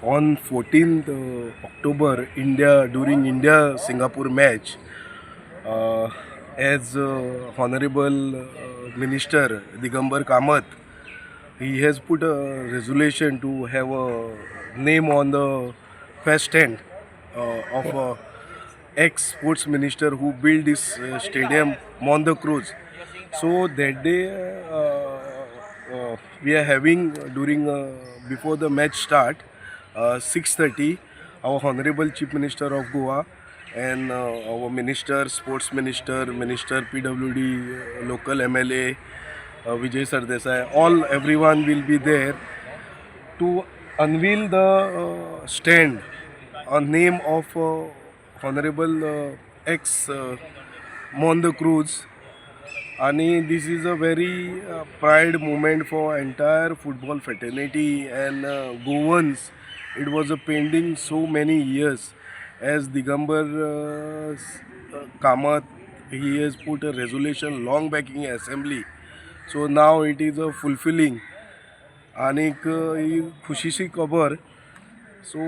On 14th October, India during India Singapore match, as Honorable Minister Digambar Kamath, he has put a resolution to have a name on the first stand of ex-sports minister who built this stadium, Mondo Cruz. So that day we are having during before the match start, 6:30, our Honorable Chief Minister of Goa and our minister, sports minister, minister PWD, local MLA, Vijay Sardesai, all everyone will be there to unveil the stand on name of Honorable ex Mondo Cruz. आणि this is a very pride moment for entire football fraternity and Goans. It was a pending so many years as Digambar Kamath, he has put a resolution long back in assembly, so now it is a fulfilling. आनीक ही खुशीची खबर. So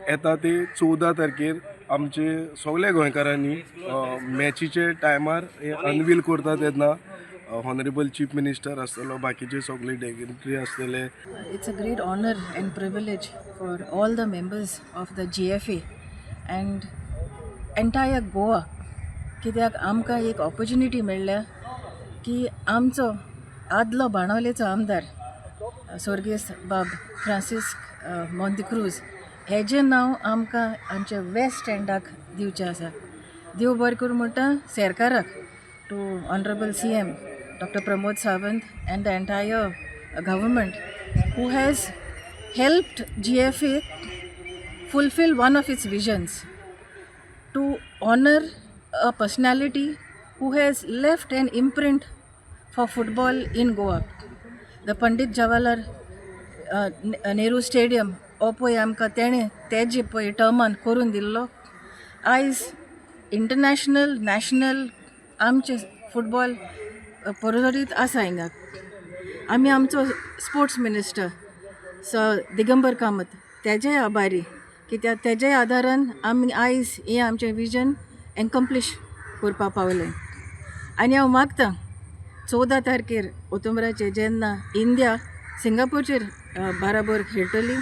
येता ते 14 तारखेर आमचे सगल्या गोंयकारांनी मॅचीचे टायमार हे अनवील करता तेन्ना हॉनरेबल चीफ मिनिस्टर आसतलो, बाकीचे सगळे डेग्निटरी आसतले. It's a great honor and privilege for all the members of the GFA and entire Goa, कित्याक आमकां एक ऑपॉर्च्युनिटी मेळ्ळ्या की आमचो आदलो बाणावलेचो आमदार स्वर्गेस्त बाब फ्रांसिस्क मोंतिक्रूज हेजें नांव आमकां आमच्या वेस्ट एंडाक दिवचें आसा. देव बरें करूं म्हणटा सरकाराक, to Honorable CM Doctor Pramod Sawant and the entire government who has helped GFA fulfill one of its visions to honor a personality who has left an imprint for football in Goa. The Pandit Jawaharlal Nehru Stadium हो पळय आमकां तेणें तेजे पळय टर्मान करून दिल्लो. आयज international, national आमचे फुटबॉल परजळीत आसा हिंगा. आमी आमचो स्पोर्ट्स मिनिस्टर स दिगंबर कामत तेजेय आभारी, कित्याक तेज्या आदारान आमी आयज हें आमचें विजन एकम्प्लीश करपा पावले. आनी हांव मागतां, 14 तारखेर ऑक्टोबराचेर जेन्ना इंडिया सिंगापूरचेर बाराबर खेळटली